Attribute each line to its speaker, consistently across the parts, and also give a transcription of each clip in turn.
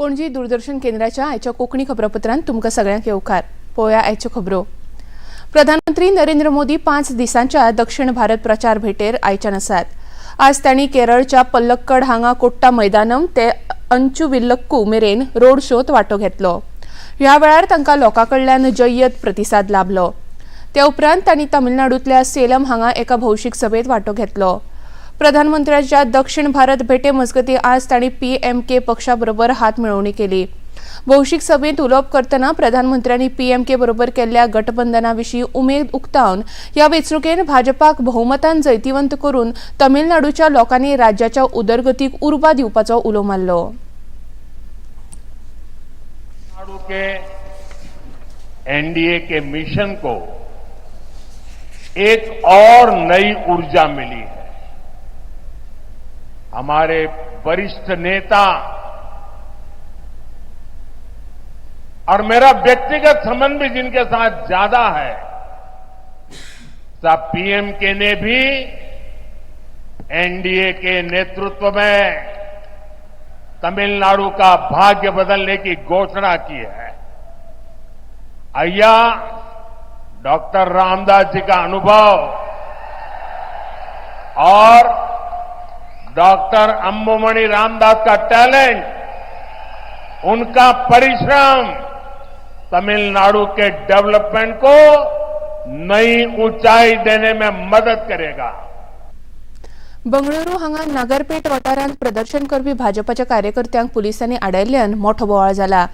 Speaker 1: पणजी दूरदर्शन केंद्राच्या आयच्या कोंकणी खबरापत्रांत तुमकां सगळ्यांक येवकार. पळोवया आयच्यो खबरो. प्रधानमंत्री नरेंद्र मोदी 5 दिसांच्या दक्षिण भारत प्रचार भेटेर आयच्यान आसात. आज तांणी केरळच्या पल्लक्कड हांगा कोट्टा मैदानम ते अंचुविल्लक्कू मेरेन रोड शोत वांटो घेतलो. ह्या वेळार तांकां लोकां कडल्यान जय्यत प्रतिसाद लाभलो. त्या उपरांत तांणी तमिळनाडूंतल्या सेलम हांगा एका भौशीक सभेत वांटो घेतलो. प्रधानमंत्र्याच्या दक्षिण भारत भेटे मजगतीं आज तांणी पीएमके पक्षा बरोबर हात मेळोवणी केली. भौशीक सभेंत उलोवप करतना प्रधानमंत्र्यांनी पीएमके बरोबर केल्ल्या गठबंधना विशीं उमेद उक्तावन ह्या वेंचणुकेन भाजपाक बहुमतान जैतिवंत करून तमिळनाडूच्या लोकांनी राज्याच्या उदरगतीक उर्बा दिवपाचो उलो मारलो.
Speaker 2: तमिलनाडु के एनडीए के मिशन को एक और नई ऊर्जा मिली है. हमारे वरिष्ठ नेता और मेरा व्यक्तिगत संबंध भी जिनके साथ ज्यादा है, साहब पीएमके ने भी एनडीए के नेतृत्व में तमिलनाडु का भाग्य बदलने की घोषणा की है. अय्या डॉक्टर रामदास जी का अनुभव और डॉक्टर अंबुमणि रामदास का टैलेंट, उनका परिश्रम तमिलनाडु के डेवलपमेंट को नई ऊंचाई देने में मदद करेगा.
Speaker 1: बंगळुरू हांगा नागरपेठ वाठारांत प्रदर्शन करपी भाजपाच्या कार्यकर्त्यांक पुलिसांनी आडायल्ल्यान मोठो बोवाळ जाला.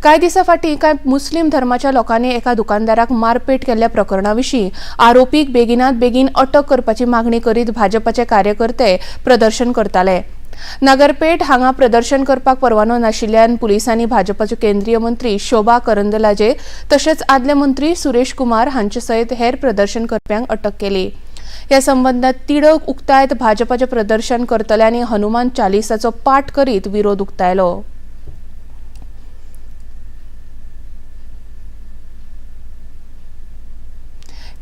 Speaker 1: कांय दिसां फाटीं कांय मुस्लीम धर्माच्या लोकांनी एका दुकानदाराक मारपेट केल्ल्या प्रकरणा विशीं आरोपीक बेगिनात बेगीन अटक करपाची मागणी करीत भाजपाचे कार्यकर्ते प्रदर्शन करताले. नागरपेठ हांगा प्रदर्शन करपाक परवानो नाशिल्ल्यान पुलिसांनी भाजपाचे केंद्रीय मंत्री शोभा करंदलाजे तशेंच आदले मंत्री सुरेश कुमार हांचे सयत हेर प्रदर्शन करप्यांक अटक केली. ह्या संबंदात तिडक उक्तायत भाजपाचे प्रदर्शन करतल्यांनी हनुमान चालिसाचो पाठ करीत विरोध उक्तायलो.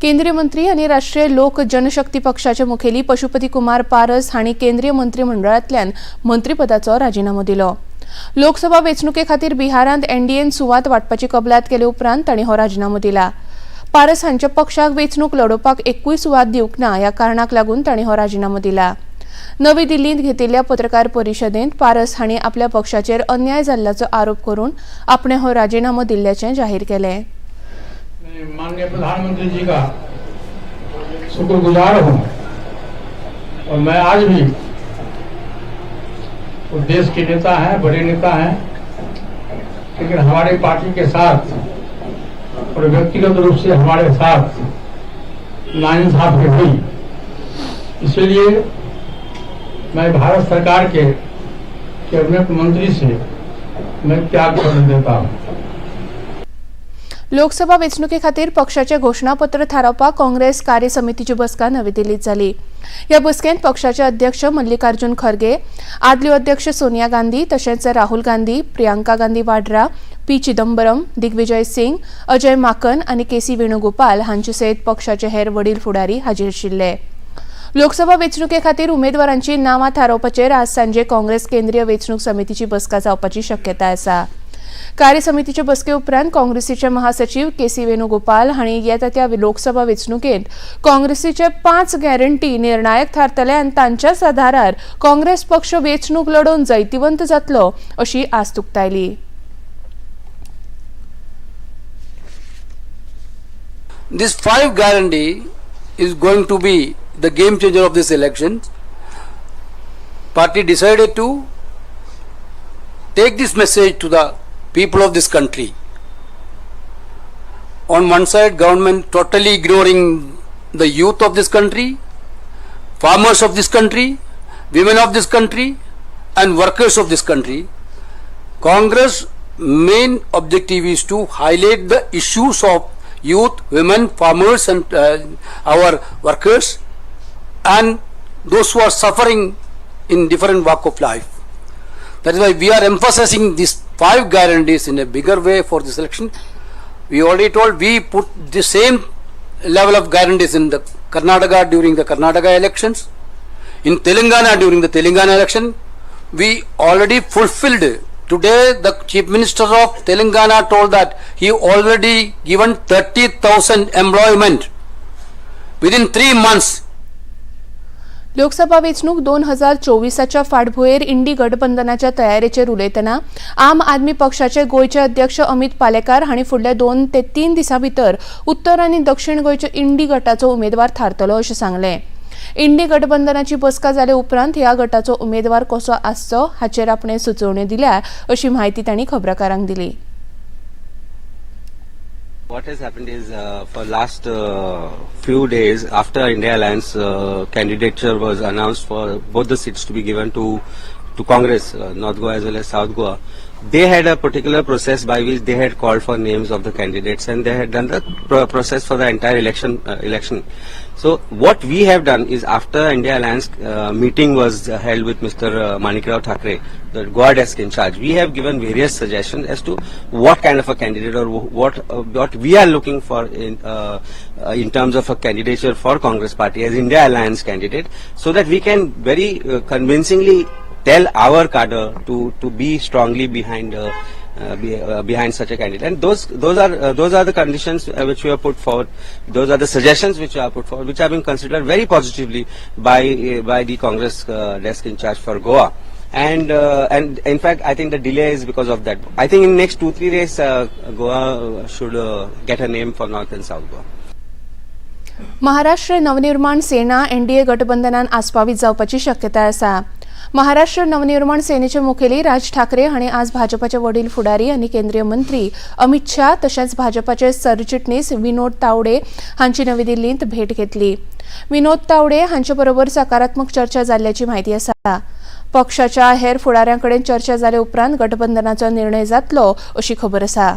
Speaker 1: केंद्रीय मंत्री आनी राष्ट्रीय लोक जनशक्ती पक्षाचे मुखेली पशुपती कुमार पारस हांणी केंद्रीय मंत्रिमंडळांतल्यान मंत्रीपदाचो राजिनामो दिलो. लोकसभा वेंचणुके खातीर बिहारांत एनडीएन सुवात वांटपाची कबलात केले उपरांत तांणी हो राजिनामो दिला. पारस हांच्या पक्षाक वेंचणूक लडोवपाक एकूय सुवात दिवंक ना ह्या कारणाक लागून तांणी हो राजिनामो दिला. नवी दिल्लींत घेतिल्ल्या पत्रकार परिशदेंत पारस हांणी आपल्या पक्षाचेर अन्याय जाल्ल्याचो आरोप करून आपणे हो राजिनामो दिल्ल्याचें जाहीर केलें.
Speaker 3: माननीय प्रधानमंत्री जी का शुक्रगुजार हूं और मैं आज भी, वो देश के नेता हैं, बड़े नेता हैं, लेकिन हमारे पार्टी के साथ और व्यक्तिगत रूप से हमारे साथ नाइंसाफी हुई, इसलिए मैं भारत सरकार के कैबिनेट मंत्री से मैं त्याग पत्र देता हूं.
Speaker 1: लोकसभा वेंचणुके खातीर पक्षाचे घोशणापत्र थारावपाक काँग्रेस कार्य समितीची बसका नवी दिल्लीत जाली. ह्या बसकेंत पक्षाचे अध्यक्ष मल्लिकार्जुन खरगे, आदल्यो अध्यक्ष सोनिया गांधी तशेंच राहुल गांधी, प्रियंका गांधी वाड्रा, पी चिदंबरम, दिग्विजय सिंग, अजय माकन आनी के सी वेणुगोपाल हांचे सयत पक्षाचे हेर वडील फुडारी हाजीर आशिल्ले. लोकसभा वेंचणुके खातीर उमेदवारांची नांवां थारावपाचेर आज सांजे काँग्रेस केंद्रीय वेंचणूक समितीची बसका जावपाची शक्यताय आसा. कार्य समितीचे बसके उपरांत काँग्रेसीचे महासचिव के सी वेणुगोपाल हांणी येता त्या लोकसभा वेंचणुकेंत काँग्रेसीचे 5 गॅरंटी निर्णायक थारतले आनी तांच्याच आधारार काँग्रेस पक्ष वेंचणूक लडोवन जैतिवंत जातलो अशी आस्त उक्तायली.
Speaker 4: This 5 guarantee is going to be the game changer of this election. Party decided to take this message to the people of this country. On one side, government totally ignoring the youth of this country, farmers of this country, women of this country, and workers of this country. Congress main objective is to highlight the issues of youth, women, farmers and our workers and those who are suffering in different walk of life. That is why we are emphasizing these 5 guarantees in a bigger way for this election. We already told we put the same level of guarantees in the Karnataka during the Karnataka elections, in Telangana during the Telangana election. We already fulfilled Today, the Chief Minister of Telangana told that he already given 30,000 employment within 3 months.
Speaker 1: Lok Sabha वेंचणूक 2024 फाटभुंयेर इंडी गठबंधनाच्या तयारेचेर उलयतना आम आदमी पक्षाचे गोंयचे अध्यक्ष अमित पालेकार हांणी फुडल्या 2 ते 3 दिसां भितर उत्तर आनी दक्षिण गोंयच्या इंडी गटाचो उमेदवार थारतलो अशें सांगलें. इंडी गठबंधनाची बसका जाले उपरांत ह्या गटाचो उमेदवार कसो आसचो हाचेर आपणे सुचोवण्यो दिल्या अशी म्हायती तांणी खबराकारांक दिली.
Speaker 5: What has happened is for last few days after India Alliance candidature was announced for both the seats to be given to Congress, North Goa as well as South Goa, they had a particular process by which they had called for names of the candidates and they had done the process for the entire election. So what we have done is after India Alliance meeting was held with Mr. Manikrao Thackeray, the Goa desk in charge, we have given various suggestions as to what kind of a candidate or what we are looking for in terms of a candidature for Congress party as India Alliance candidate, so that we can very convincingly tell our cadre to be strongly behind such a candidate. And those are the conditions which we have put forward. Those are the suggestions which are put forward, which have been considered very positively by the Congress desk in charge for Goa. And in fact, I think the delay is because of that. I think in next 2-3 days, Goa should get a name for North and South Goa.
Speaker 1: Maharashtra Navnirman Sena NDA गठबंधनान आस्पावीत जावपाची शक्यताय आसा. महाराष्ट्र नवनिर्माण सेनेचे मुखेली राज ठाकरे हांणी आज भाजपाचे वडील फुडारी आनी केंद्रीय मंत्री अमित शाह तशेंच भाजपाचे सरचिटणीस विनोद तावडे हांची नवी दिल्लींत भेट घेतली. विनोद तावडे हांचे बरोबर सकारात्मक चर्चा जाल्ल्याची म्हायती आसा. पक्षाच्या हेर फुडाऱ्यां कडेन चर्चा जाले उपरांत गठबंधनाचो निर्णय जातलो अशी खबर आसा.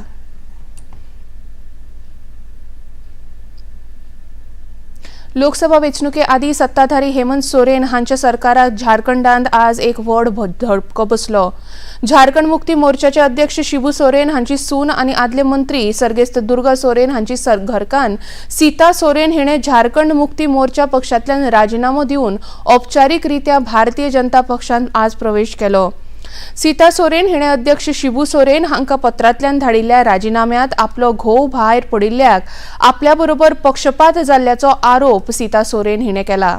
Speaker 1: लोकसभा वेंचणुके आदी सत्ताधारी हेमंत सोरेन हांच्या सरकाराक झारखंडांत आज एक व्हड धपको बसलो. झारखंड मुक्ती मोर्चाचे अध्यक्ष शिबू सोरेन हांची सून आनी आदले मंत्री सर्गेस्त दुर्गा सोरेन हांची घरकान्न सीता सोरेन हिणे झारखंड मुक्ती मोर्चा पक्षांतल्यान राजिनामो दिवन औपचारीक रित्या भारतीय जनता पक्षांत आज प्रवेश केलो. सीता सोरेन हिणे अध्यक्ष शिबू सोरेन हांकां पत्रांतल्यान धाडिल्ल्या राजिनाम्यांत आपलो घोव भायर पडिल्ल्याक आपल्या बरोबर पक्षपात जाल्ल्याचो आरोप सीता सोरेन हिणे केला.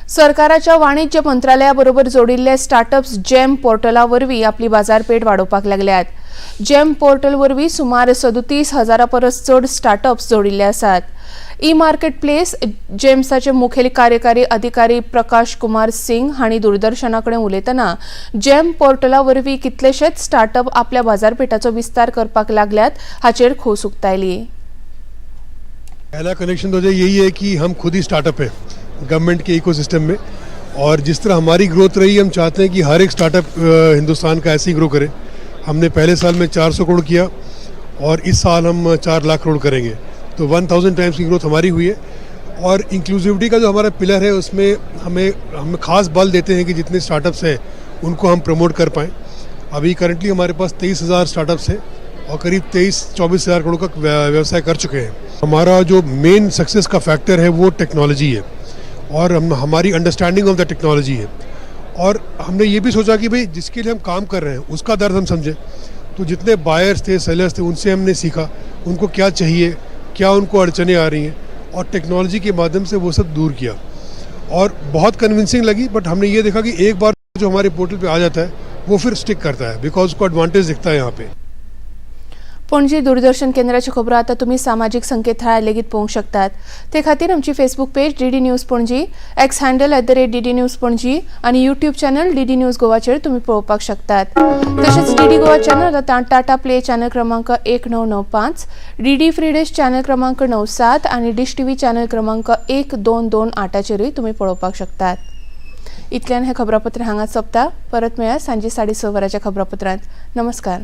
Speaker 1: सरकाराच्या वाणिज्य मंत्रालया बरोबर जोडिल्ले स्टार्टअप्स जेम पोर्टला वरवीं आपली बाजारपेठ वाडोवपाक लागल्यात. जेम पोर्टल वरवीं सुमार 37,000 परस चड स्टार्टअप्स जोडिल्ले आसात. ई मार्केट प्लेस जेम्साचे मुखेल कार्यकारी अधिकारी प्रकाश कुमार सिंग हांणी दूरदर्शना कडेन उलयतना जेम पोर्टला वरवीं कितलेशेच स्टार्टअप आपल्या बाजारपेठाचो विस्तार करपाक लागल्यात हाचेर खोस उक्तायली.
Speaker 6: पहला कनेक्शन तो यही है कि हम खुद ही स्टार्टअप है गवर्नमेंट के इकोसिस्टम में, और जिस तरह हमारी ग्रोथ रही हम चाहते हैं कि हर एक स्टार्टअप हिंदुस्तान का ऐसे ही ग्रो करे. हमने पहले साल में 400 करोड़ किया और इस साल हम 4 लाख करोड़ करेंगे, तो 1000 टाइम्स की ग्रोथ हमारी हुई है. और इंक्लूसिविटी का जो हमारा पिलर है उसमें हम खास बल देते हैं कि जितने स्टार्टअप्स हैं उनको हम प्रमोट कर पाएँ. अभी करंटली हमारे पास 23,000 स्टार्टअप्स हैं और करीब 23-24 हज़ार करोड़ का व्यवसाय कर चुके हैं. हमारा जो मेन सक्सेस का फैक्टर है वो टेक्नोलॉजी है और हमारी अंडरस्टैंडिंग ऑफ the technology है. और हमने ये भी सोचा कि भाई जिसके लिए हम काम कर रहे हैं उसका दर्द हम समझें, तो जितने बायर्स थे, सेलर्स थे, उनसे हमने सीखा उनको क्या चाहिए, क्या उनको अड़चने आ रही हैं, और टेक्नोलॉजी के माध्यम से वो सब दूर किया और बहुत कन्विंसिंग लगी. बट हमने ये देखा कि एक बार जो हमारे पोर्टल पे आ जाता है वो फिर स्टिक करता है, because उसको एडवांटेज दिखता है यहाँ पे.
Speaker 1: पणजी दूरदर्शन केंद्राच्यो खबरो आतां तुमी सामाजीक संकेतथळार लेगीत पळोवंक शकतात. ते खातीर आमची Facebook page DD News Panaji, X handle @DDNews Panaji आनी यूट्यूब चॅनल डीडी न्यूज गोवाचेर तुमी पळोवपाक शकतात. तशेंच डीडी गोवा चॅनल आतां टाटा प्ले चॅनल क्रमांक 1995, डीडी फ्री डिश चॅनल क्रमांक 97 आनी डिश टीव्ही चॅनल क्रमांक 1228चेरूय तुमी पळोवपाक शकतात. इतल्यान हें खबरापत्र हांगाच सोंपता. परत मेळया सांजे 6:30 वरांच्या खबरापत्रांत. नमस्कार.